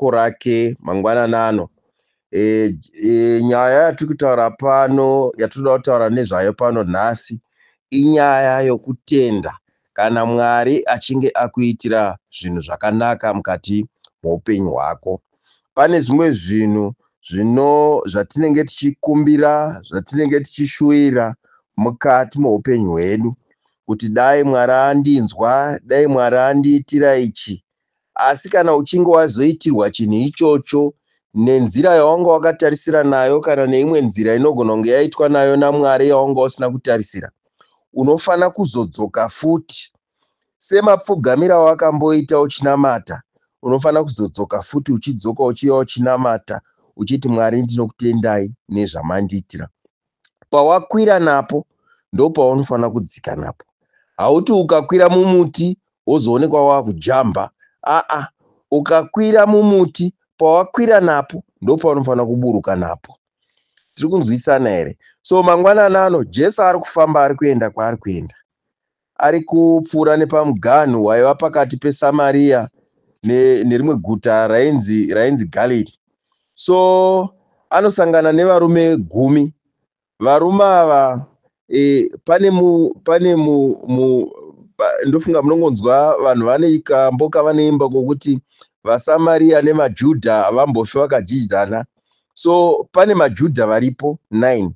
Rake mangwanani ano. Nyaya yatiri kutaura pano, yatinoda kutaura nezvayo pano nhasi, inyaya yokutenda kana Mwari achinge akuitira zvinhu zvakanaka mukati moupenyu hwako. Pane zvimwe zvinhu zvino zvatinenge tichikumbira, zvatinenge tichishuwira mukati moupenyu hwedu kuti dai Mwari andinzwa, dai Mwari andiitira ichi. Asi kana uchinge wazoitirwa chinhu ichocho nenzira yawanga wakatarisira nayo kana neimwe nzira inogona kunge yaitwa nayo naMwari yawanga usina kutarisira, unofanira kuzodzoka futi. Semapfugamiro awakamboita uchinamata, unofanira kuzodzoka futi uchidzoka uchiuya uchinamata uchiti Mwari ndinokutendai nezvamandiitira. Pawakwira napo ndopaunofanira kudzika napo. Hauti ukakwira mumuti wozoonekwa wakujamba. Aa, ukakwira mumuti, pawakwira napo ndopaunofanira kuburuka napo. Tiri kunzwisana here? So mangwanani ano Jesu ari kufamba, ari kuenda kwaari kuenda. Ari kupfuura nepamuganhu waiva pakati peSamaria nerimwe guta rainzi Galili. So anosangana nevarume 10. Varume ava pane mu, pane mu, mu, pa, ndofunga munongonzwa vanhu vane kambo kavanoimba kokuti vaSamaria nemaJudha vambofi vakadyidzana. So pane maJudha varipo 9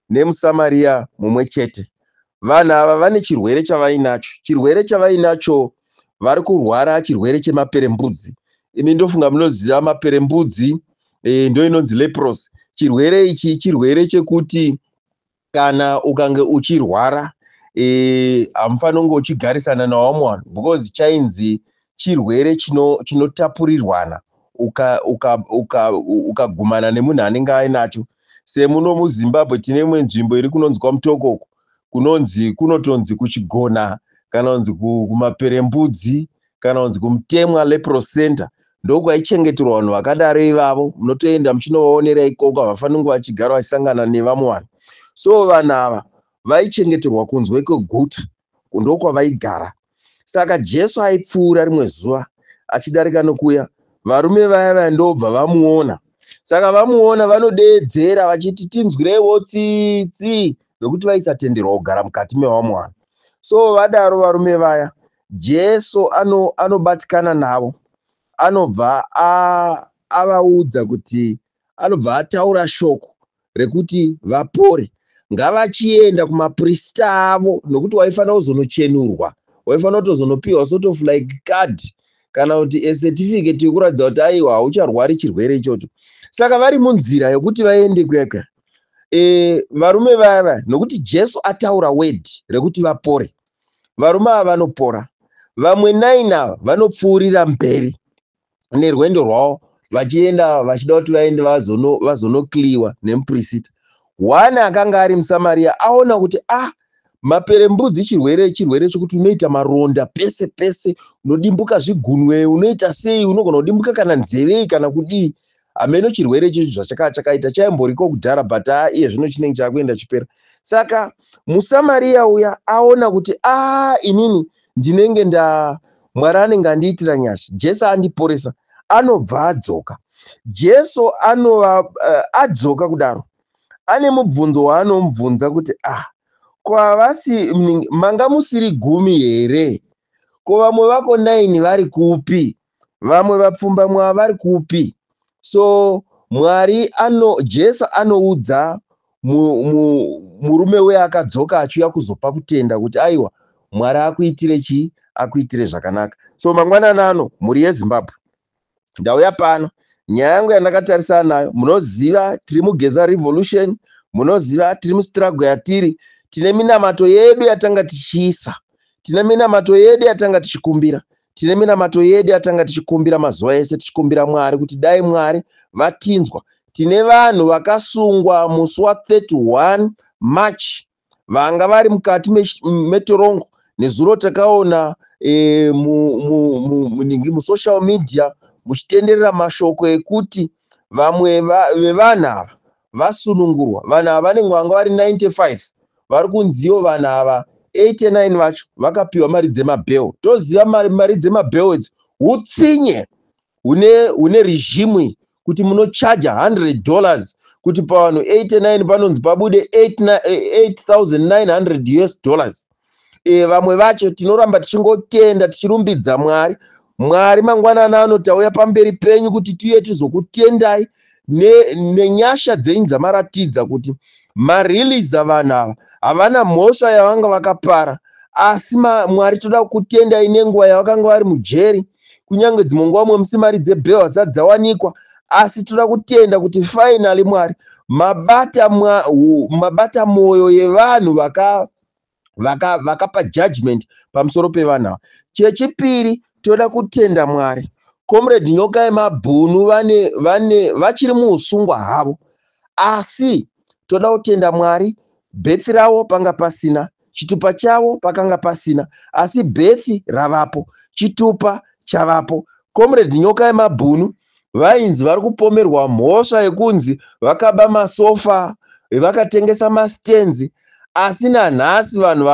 nemuSamaria mumwe chete. Vanhu ava vane chirwere chavainacho. Chirwere chavainacho, vari kurwara chirwere chemaperembudzi. Imi ndofunga munoziva maperembudzi, ndo inonzi leprosy. Chirwere ichi chirwere chekuti kana ukange uchirwara, hamufaniri kunge uchigarisana navamwe vanhu because chainzi chirwere chinotapurirwana ukagumana nemunhu anenge ainacho. Semuno muZimbabwe tine imwe nzvimbo iri kunonzi kwaMutoko uko, kunonzi kunotonzi kuChigona kana kunzi kuMaperembudzi kana kunzi kuMutemwa Leprosy Center. Ndokwaichengeterwa vanhu vakadaro ivavo. Munotoenda muchinovaonera ikoko, havafaniri kunge vachigara vachisangana nevamwe vanhu. So vanhu ava vaichengeterwa kunze kweguta, ndokwavaigara. Saka Jesu aipfuura rimwe zuva achidarika nokuya, varume vaya vaya ndobva vamuona. Saka vamuona vanodeedzera vachiti tinzwireiwo tsitsi, nokuti vaisatenderwa kugara mukati mevamwe vanhu. So vadaro varume vaya, Jesu anobatikana navo, anobva avaudza kuti, anobva ataura shoko rekuti vapore, ngavachienda kumaprista avo, nokuti waifanira kuzonochenurwa, waifanira kutozonopiwa sort of like card kana kuti a certificate yekuratidza kuti aiwa, haucharwari chirwere ichocho. Saka vari munzira yokuti vaende kuya, varume vaya vaya, nokuti Jesu ataura word rekuti vapore, varume ava vanopora. Vamwe 9 ava vanopfuurira mberi nerwendo rwavo vachienda, vachida kuti vaende vazonokliwa nemuprista. One akanga ari muSamaria aona kuti ah, maperembudzi chirwere chekuti unoita maronda pese pese, unodimbuka zvigunwe, unoita sei, unogona kudimbuka kana nzeve kana kudii, hameno chirwere ichocho zvachaka chakaita. Chaimboriko kudhara, but haa, iye zvino chinenge chakuenda chipera. Saka muSamaria uya aona kuti a, inini ndinenge nda Mwari anenge andiitira nyasha, Jesu andiporesa, anobva adzoka. Jesu anova adzoka kudaro, ane mubvunzo waanomubvunza kuti ah, ko havasi manga musiri 10 here? Ko vamwe vako 9 vari kupi? Vamwe vapfumbamwe vari kupi? So Mwari ano, Jesu anoudza murume uya akadzoka achiuya kuzopa kutenda kuti aiwa, Mwari akuitire chii? Akuitire zvakanaka. So mangwanani ano, mhuri yeZimbabwe, ndauya pano, nyaya yangu yandakatarisana nayo, munoziva tiri muGeza Revolution, munoziva tiri mustruggle yatiri. Tine minamato yedu yatanga tichiisa, tine minamato yedu yatanga tichikumbira, tine minamato yedu yatanga tichikumbira mazuva ese, tichikumbira Mwari kuti dai Mwari vatinzwa. Tine vanhu vakasungwa musi wa31 March, vanga vari mukati metorongo. Nezuro takaona musocial media muchitenderera mashoko ekuti vamwe vevanhu ava vasunungurwa. Vanhu ava vanenge vanga vari 95, vari kunziwo vanhu ava 89 vacho vakapiwa mari dzemabail. Toziva mari dzemabail idzi, utsinye. hune regime kuti munochaja $100 kuti pavanhu 89 panonzi pabude 8900 US dollars. Vamwe vacho tinoramba tichingotenda, tichirumbidza Mwari. Mwari, mangwanani ano tauya pamberi penyu kuti tiuye tizokutendai nenyasha dzenyu dzamaratidza kuti mariliza vanhu ava. Havana mhosva yavanga vakapara, asi Mwari, toda kutendai nenguva yavakanga vari mujeri. Kunyange dzimwe nguva mwe musi mari dzebail dzisati dzawanikwa, asi toda kutenda kuti finally, Mwari, mabata mwoyo yevanhu vakapa vaka judgment pamusoro pevanhu ava. Chechipiri, toda kutenda Mwari, Comrade Nyoka yemabhunu vane vachiri muusungwa havo, asi toda kutenda Mwari, birth ravo panga pasina, chitupa chavo pakanga pasina, asi birth ravapo, chitupa chavapo. Comrade Nyoka yemabhunu vainzi vari kupomerwa mhosva yekunzi vakaba masofa, vakatengesa mastands, asi nanhasi vanhu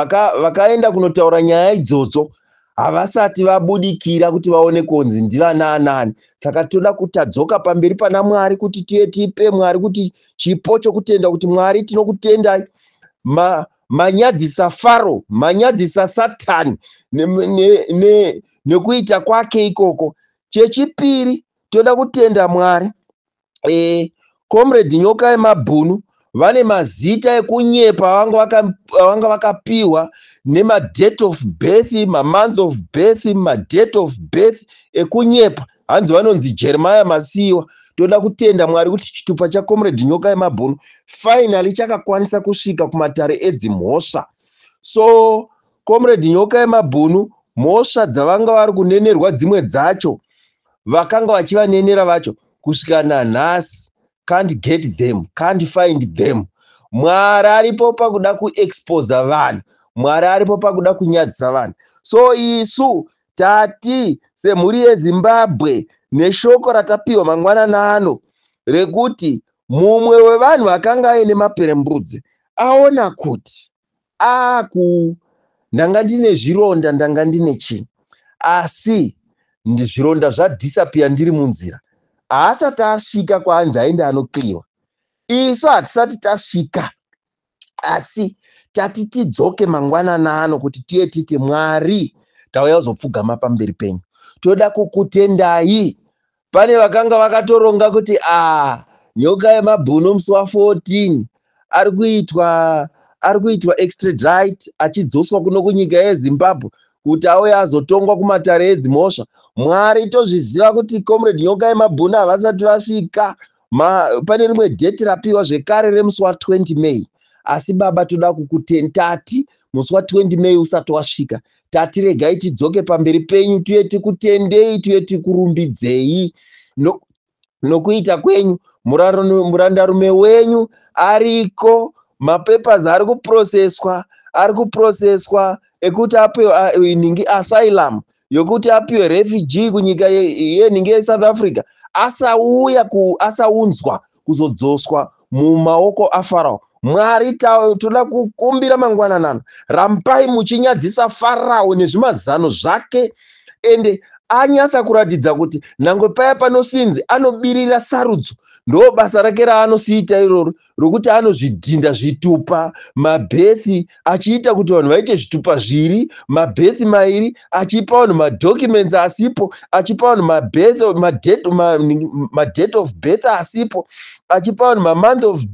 vakaenda kunotaura nyaya idzodzo havasati vabudikira kuti vaone kunzi ndivanaanani. Saka toda kutadzoka pamberi pana Mwari kuti tiye tipe Mwari kuti chipo chokutenda, kuti Mwari, tinokutendai, manyadzisa Faro, manyadzisa Satani nekuita kwake ikoko. Chechipiri, toda kutenda Mwari, Comrade Nyoka yemabhunu vane mazita ekunyepa vanga vakapiwa nemadate of birth, mamonth of birth, madate of birth ekunyepa, hanzi vanonzi Jeremiah Masiyiwa. Toda kutenda Mwari kuti chitupa chaComrade Nyoka yemabhunu finally chakakwanisa kusvika kumatare edzimhosva. So Comrade Nyoka yemabhunu, mhosva dzavanga vari kunenerwa, dzimwe dzacho vakanga vachivanenera vacho kusvika nanhasi can't get them, can't find them. Mwari aripo pakuda kuexposa vanhu, Mwari aripo pakuda kunyadzisa vanhu. So isu tati semhuri yeZimbabwe, neshoko ratapiwa mangwanani ano rekuti mumwe wevanhu akanga aine maperembudzi aona kuti aku ndanga ndine zvironda, ndanga ndine chii, asi zvironda zvadisappear ndiri munzira. Haasati asvika kwaanzi aende anoclearwa. Isu hatisati tasvika, asi tati tidzoke mangwanani ano kuti tiye titi, Mwari, tauya kuzopfugama pamberi penyu, toda kukutendai. Pane vakanga vakatoronga kuti a Nyoka yemabhunu musi wa14 ari kuitwa extradite, achidzoswa kuno kunyika yeZimbabwe kuti auye azotongwa kumatare edzimhosva. Mwari, tozviziva kuti Comrade Nyoka yemabhunu havasati vasvika. Pane rimwe date rapiwa zvekare remusi wa20 May, asi Baba, toda kukutendati musi wa20 May usati wasvika, tati regai tidzoke pamberi penyu, tuye tikutendei, tuye tikurumbidzei nokuita kwenyu. Murandarume wenyu ariko, mapapers ari kuprocesswa, ari kuprocesswa ekuti apiwe nhingi asylum, yokuti apiwe refugee kunyika yenhingi yeSouth Africa, asauya, asaunzwa kuzodzoswa mumaoko aFarao. Mwari, toda kukumbira mangwananano, rambai muchinyadzisa Farao nezvimazano zvake, ende anyasa kuratidza kuti nangwe paya panosinzi anobirira sarudzo, ndo basa rake raanosiita iroro rokuti anozvidhinda zvitupa, mabirth, achiita kuti vanhu vaite zvitupa zviri, mabirth mairi, achipa vanhu madocuments asipo, achipa vanhu madate of birth asipo, achipa vanhu mamonth of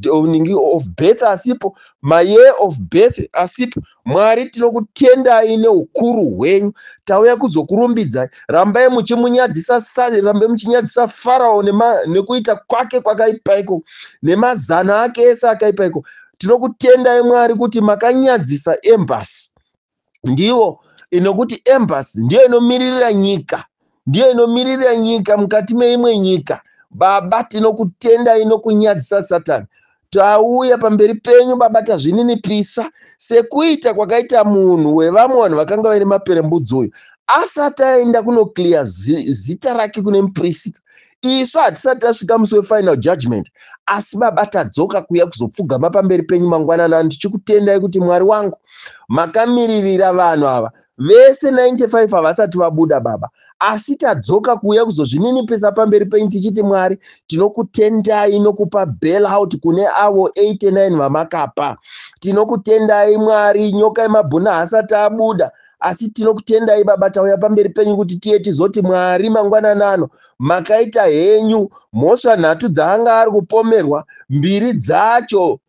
birth asipo, mayear of birth asipo. Mwari, tinokutendai neukuru hwenyu, tauya kuzokurumbidzai. Rambai muchimunyadzisa, rambai muchinyadzisa Farao nekuita kwake kwakaipa iko, nemazano ake ese akaipa iko. Tinokutendai, Mwari, kuti makanyadzisa embassy. Ndivo inokuti embassy ndiyo inomiririra nyika, ndiyo inomiririra nyika mukati meimwe nyika. Baba, tinokutendai nokunyadzisa Satani. Tauya pamberi penyu, Baba, tazvininipisa sekuita kwakaita munhu wevamwe vanhu vakanga vaine maperembudzi uyu asati aenda kunoclear zita rake kune muprista. Isu hatisati tasvika musi wefinal judgment, asi Baba, tadzoka kuuya kuzopfugama pamberi penyu mangwanani, ndichikutendai kuti, Mwari wangu, makamiririra vanhu ava vese 95 havasati vabuda, Baba. Asi tadzoka kuuya kuzozvininipisa pamberi penyu tichiti Mwari, tinokutendai nokupa bail out kune avo 89 vamakapa. Tinokutendai Mwari, nyoka yemabhunu haasati abuda. Asi tinokutendai Baba, tauya pamberi penyu kuti tiye tizoti Mwari mangwanani ano makaita henyu mhosva nhatu dzaanga ari kupomerwa, mbiri dzacho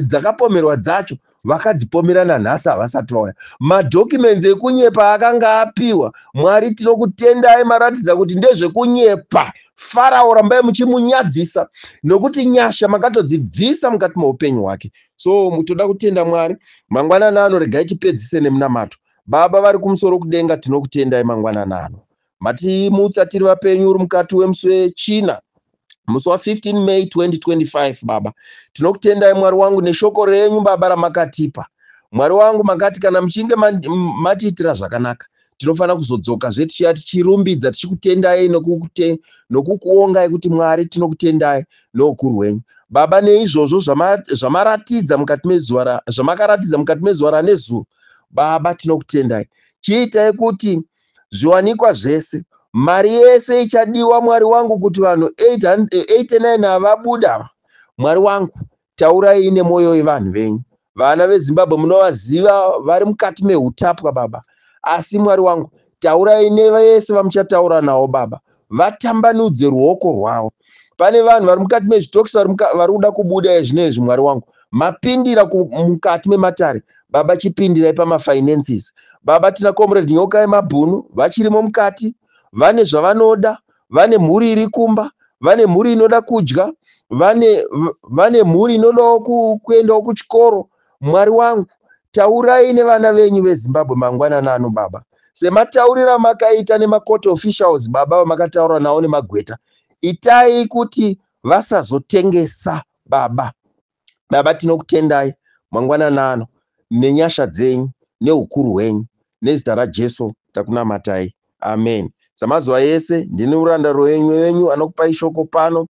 dzakapomerwa dzacho vakadzipomera nanhasi havasati vauya. Madhocuments ekunyepa akanga apiwa, Mwari tinokutendai maratidza kuti ndezvekunyepa. Farao rambai muchimunyadzisa nokuti nyasha makatodzibvisa mukati meupenyu hwake. So toda kutenda Mwari mangwanani ano, regai tipedzise nemunamato. Baba vari kumusoro kudenga, tinokutendai mangwanani ano. Matimutsa tiri vapenyu uri mukati wemusi wechina, musi wa15 May 2025. Baba, tinokutendai Mwari wangu neshoko renyu Baba ramakatipa. Mwari wangu, makati kana muchinge matiitira zvakanaka, tinofanira kuzodzokazve tichiya tichirumbidza, tichikutendai nokukuongai kuti Mwari tinokutendai noukuru hwenyu. Baba, neizvozvo zvamaratidza mukati mezuva, zvamakaratidza mukati mezuva ranezuro, Baba tinokutendai. Chiitai kuti zviwanikwa zvese, mari yese ichadiwa, Mwari wangu, kuti vanhu 89 havabuda. Mwari wangu, taurai nemwoyo yevanhu venyu. Vana veZimbabwe munovaziva vari mukati meutapwa Baba. Asi Mwari wangu, taurai nevese vamuchataura navo Baba, vatambanudze ruoko rwavo. Pane vanhu vari mukati mezvitokisi vari kuda kubuda izvinezvi. Mwari wangu, mapindira mukati mematare Baba, chipindirai pamafinances. Baba, tina Comrade Nyoka yemabhunu vachirimo mukati, vane zvavanoda, vane mhuri iri kumba, vane mhuri inoda kudya, vane mhuri inodawo kuendawo kuchikoro. Mwari wangu, taurai nevana venyu veZimbabwe mangwanani ano Baba, sematauriro amakaita nemacourt officials Baba, vamakataura navo nemagweta. Itai kuti vasazotengesa Baba. Baba, tinokutendai mangwanani ano nenyasha dzenyu neukuru hwenyu. Nezita raJesu takunamatai, amen. Samazuva ese, ndini muranda wenyu anokupai shoko pano.